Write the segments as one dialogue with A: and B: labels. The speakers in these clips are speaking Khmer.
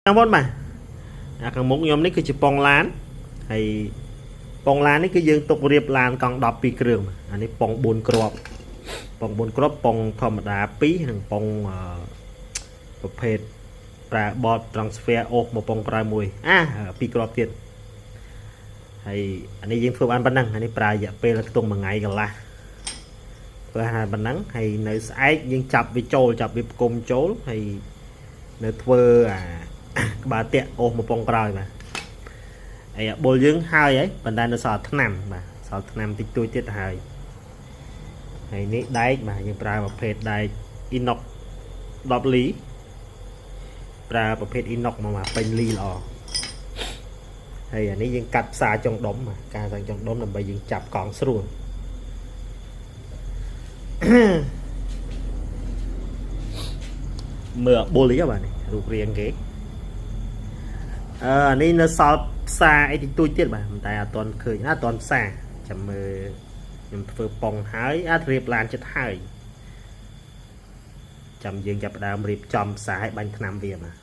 A: បងប្អូនបាទអាខាងមុខខ្ញុំនេះគឺជាប៉ុងឡានហើយប៉ុងឡាននេះគឺយើងទុករៀបឡានកង់10 2គ្រឿងអានេះប៉ុង4គ្រាប់ប៉ុង4គ្រាប់ប៉ុងធម្មតា2និងប៉ុងអឺប្រភេទប្រើបត transfer អូសមកប៉ុងក្រោយមួយអាពីរគ្រាប់ទៀតហើយអានេះយើងធ្វើបានប៉ុណ្ណឹងអានេះប្រើរយៈពេលខ្ទង់1ថ្ងៃកន្លះធ្វើបានប៉ុណ្ណឹងហើយនៅស្អែកយើងចាប់វាចូលចាប់វាផ្គុំចូលហើយនៅធ្វើអា ក្បាលតាក់អូសមកប៉ុងក្រោយបាទហើយអាបុលយើងហើយហើយប៉ុន្តែនៅសល់ថ្នាំបាទសល់ថ្នាំតិចតួចទៀតទៅហើយហើយនេះដែកបាទយើងប្រើប្រភេទដែក inox 10លីប្រើប្រភេទ inox មកបាទពេញលីល្អហើយអានេះយើងកាត់ផ្សារចុងដុំបាទការផ្សារចុងដុំដើម្បីយើងចាប់កង់ស្រួល មើលអាបុលនេះបាទនេះរូបរាងគេ អឺអានេះនៅសល់ផ្សារអីតិចតួចទៀតបាទប៉ុន្តែអត់ទាន់ឃើញណាអត់ទាន់ផ្សារចាំមើលខ្ញុំធ្វើប៉ុងហើយអាចរៀបឡានចិត្តហើយចាំយើងចាប់ផ្ដើមរៀបចំផ្សារឲ្យបាញ់ថ្នាំវាបាទ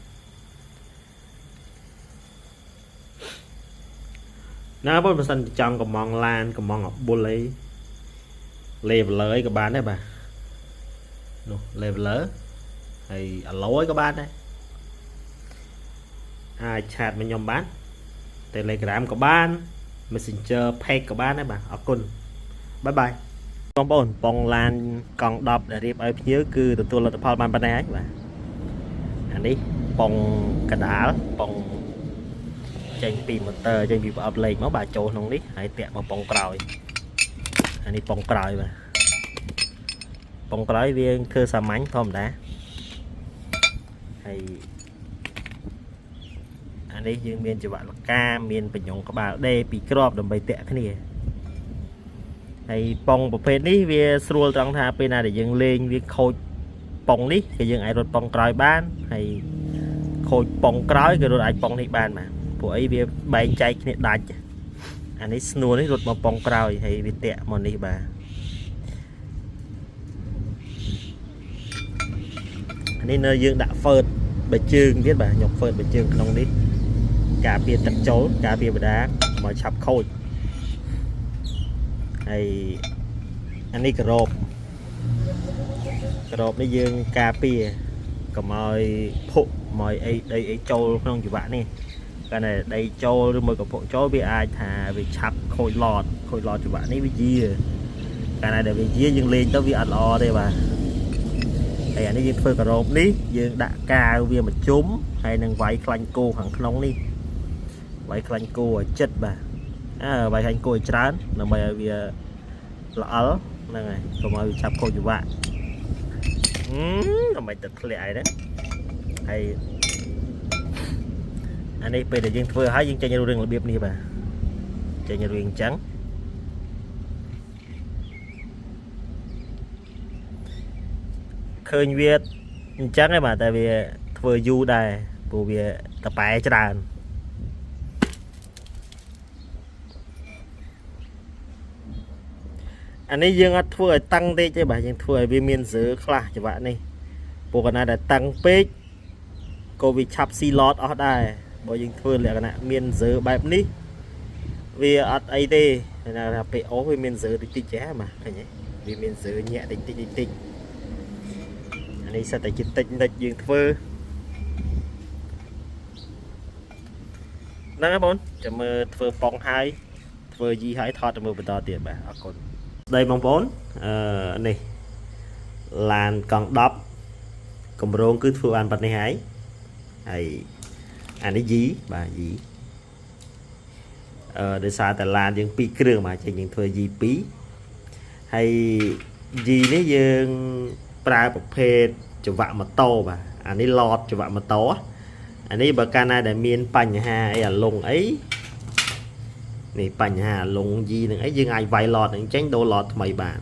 A: ណាបងបើសិនចង់កំងឡានកំងអបុលអី leveler អីក៏បានដែរបាទនោះ leveler ហើយ alloy ក៏បានដែរអាច chat មកខ្ញុំបាន Telegram ក៏បាន Messenger Page ក៏បានដែរបាទអរគុណ bye bye បងប្អូនប៉ុងឡានកង់10ដែលរៀបឲ្យភ្ញៀវគឺទទួលលទ្ធផលបានប៉ុណ្ណេះហើយបាទអានេះប៉ុងកដាលប៉ុងចេញពីម៉ូទ័រចេញពីប្រអប់លេខមកបាទចូលក្នុងនេះហើយតាក់មកប៉ុងក្រោយអានេះប៉ុងក្រោយបាទប៉ុងក្រោយវាធ្វើសាមញ្ញធម្មតាហើយអានេះយើងមានចង្វាក់លកាមានបញ្ញងក្បាលដេពីរគ្រាប់ដើម្បីតាក់គ្នា ហើយប៉ុងប្រភេទនេះវាស្រួលត្រង់ថាពេលណាដែលយើងលេងវាខូចប៉ុងនេះក៏យើងអាចរត់ប៉ុងក្រោយបានហើយខូចប៉ុងក្រោយក៏រត់អាចប៉ុងនេះបានបាទព្រោះអីវាបែងចែកគ្នាដាច់អានេះស្នួលនេះរត់មកប៉ុងក្រោយហើយវាតាក់មកនេះបាទអានេះនៅយើងដាក់ហ្វឺតបើជើងទៀតបាទយកហ្វឺតបើជើងក្នុងនេះការពារទឹកចូលការពារបដាមកឆាប់ខូចហើយអានេះក្របក្របនេះយើងការពារកុំឲ្យភក់មកឲ្យអីដីអីចូលក្នុងជីវៈនេះកាលណាដីចូលឬមួយក៏ភក់ចូលវាអាចថាវាឆាប់ខូចឡតខូចឡតជីវៈនេះវាយាកាលណាដែលវាយាយើងលេងទៅវាអត់ល្អទេបាទហើយអានេះយើងធ្វើក្របនេះយើងដាក់កាវវាមកជុំហើយនឹងវាយខ្លាញ់គោខាងក្នុងនេះវាយខ្លាញ់គោឲ្យចិត្តបាទអើវាយខ្លាញ់គោឲ្យច្រើនដើម្បីឲ្យវាល្អិលហ្នឹងហើយកុំឲ្យវាចាប់ខូចជីវៈអឺដើម្បីទឹកធ្លាក់អីហ្នឹងហើយអានេះពេលដែលយើងធ្វើហើយយើងចេញរូបរាងរបៀបនេះបាទចេញរូបរាងអញ្ចឹងឃើញវាអញ្ចឹងឯងបាទតែវាធ្វើយូរដែរព្រោះវាតប៉ែច្រើនអានេះយើងអត់ធ្វើឲ្យតឹងតិចទេបាទយើងធ្វើឲ្យវាមានសើខ្លះច្បាក់នេះព្រោះកណាដែលតឹងពេកក៏វាឆាប់ស៊ីឡតអស់ដែរបើយើងធ្វើលក្ខណៈមានសើបែបនេះវាអត់អីទេណាថាពេលអូសវាមានសើតិចតិចចេះបាទឃើញទេវាមានសើញាក់តិចតិចតិចតិចអានេះសិតតែជាតិចតិចយើងធ្វើហ្នឹងហើយបងចាំមើលធ្វើប៉ុងហើយធ្វើយីហើយថតទៅមើលបន្តទៀតបាទអរគុណស្ដីបងប្អូនអឺនេះឡានកង់10កម្រងគឺធ្វើបានប៉ុណ្នេះហើយហើយអានេះយីបាទយីអឺដោយសារតែឡានយើងពីរគ្រឿងបាទចេញយើងធ្វើយី2ហើយយីនេះយើងប្រើប្រភេទចង្វាក់ម៉ូតូបាទអានេះឡតចង្វាក់ម៉ូតូអានេះបើកាលណាដែលមានបញ្ហាអីអាលងអីនេះបញ្ហាអាលងយីនឹងអីយើងអាចវាយឡតនឹងចេញដូរឡតថ្មីបាន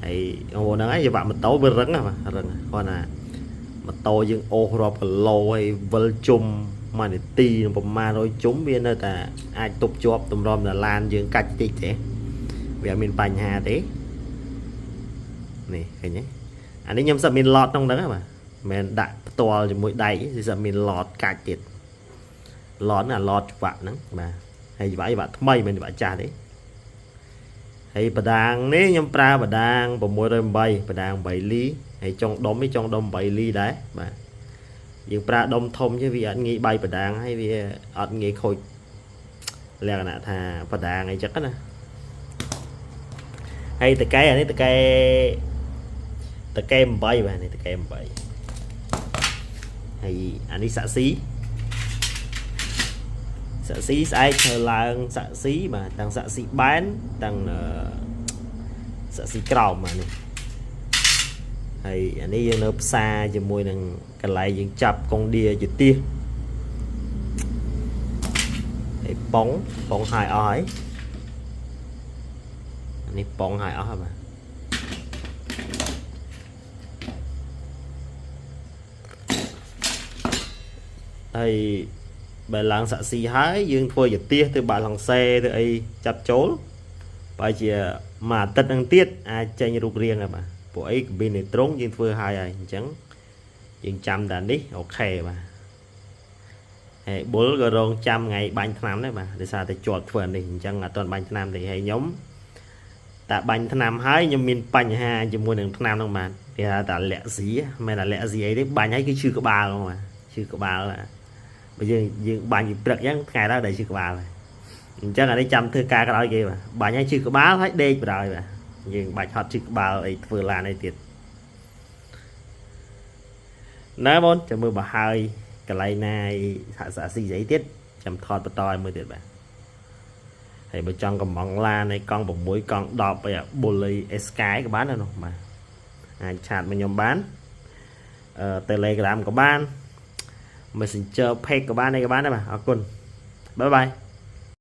A: ហើយអូហ្នឹងហើយចង្វាក់ម៉ូតូវារឹងណាបាទរឹងគាត់ណាម៉ូតូយើងអូសរាប់គីឡូហើយវិលជុំមួយនាទីនឹងប្រមាណ100ជុំវានៅតែអាចទប់ជាប់តម្រាំដល់ឡានយើងកាច់តិចទេវាអត់មានបញ្ហាទេនេះឃើញទេអានេះខ្ញុំសិតមានឡតក្នុងហ្នឹងបាទ មិនដាក់ផ្ទាល់ជាមួយដែកទេគឺមានឡតកាច់ទៀតឡតហ្នឹងអាឡតច្បាក់ហ្នឹងបាទហើយច្បាក់ច្បាក់ថ្មីមិនច្បាក់ចាស់ទេហើយបដាងនេះខ្ញុំប្រើបដាង608បដាង8លីហើយចុងដុំនេះចុងដុំ8លីដែរបាទយើងប្រើដុំធំជាវាអត់ងាយបាយបដាងហើយវាអត់ងាយខូចលក្ខណៈថាបដាងអីចឹងណាហើយតកែអានេះតកែតកែ8បាទនេះតកែ8ហើយអានេះសាក់ស៊ីសាក់ស៊ីស្អែកធ្វើឡើងសាក់ស៊ីបាទទាំងសាក់ស៊ីបែនទាំងអឺសាក់ស៊ីក្រោមបាទនេះហើយអានេះយើងនៅផ្សារជាមួយនឹងកន្លែងយើងចាប់កុងឌៀជាទៀសហើយប៉ុងប៉ុងហើយអស់ហើយអានេះប៉ុងហើយអស់ហើយបាទ ហើយបើឡើងសាក់ស៊ីហើយយើងធ្វើជាទៀសទៅបាក់ឡង់សេទៅអីចាប់ចូលបើជាមួយអាទិត្យនឹងទៀតអាចចេញរូបរាងហើយបាទពួកអីកប៊ីននៃត្រង់យើងធ្វើហើយហើយអញ្ចឹងយើងចាំតែនេះOK បាទហើយបុលក៏រងចាំថ្ងៃបាញ់ថ្នាំដែរបាទដោយសារតែជាប់ធ្វើអានេះអញ្ចឹងអត់ទាន់បាញ់ថ្នាំទេហើយខ្ញុំតែបាញ់ថ្នាំហើយខ្ញុំមានបញ្ហាជាមួយនឹងថ្នាំហ្នឹងបាទគេថាតែលាក់ស៊ីមិនមែនតែលាក់ស៊ីអីទេបាញ់ហើយគឺឈឺក្បាលហ្មងបាទឈឺក្បាលបាទ បើយើងយើងបាញ់ពីព្រឹកអញ្ចឹងថ្ងៃដល់ដែលឈឺក្បាលហើយអញ្ចឹងអានេះចាំធ្វើការក្រោយគេបាទបាញ់ឲ្យឈឺក្បាលហើយដេកបណ្ដោយបាទយើងបាច់ហត់ឈឺក្បាលអីធ្វើឡានអីទៀតណែបងចាំមើលបើហើយកន្លែងណាហាក់សាក់ស៊ីស្អីទៀតចាំថតបន្តឲ្យមើលទៀតបាទហើយបើចង់កំងឡានឯកង់6កង់10អីបុលអីអេស្កាយក៏បានដែរនោះបាទអាច chat មកខ្ញុំបានអឺ Telegram ក៏បាន Messenger page ក៏បានអីក៏បានដែរបាទអរគុណ bye bye.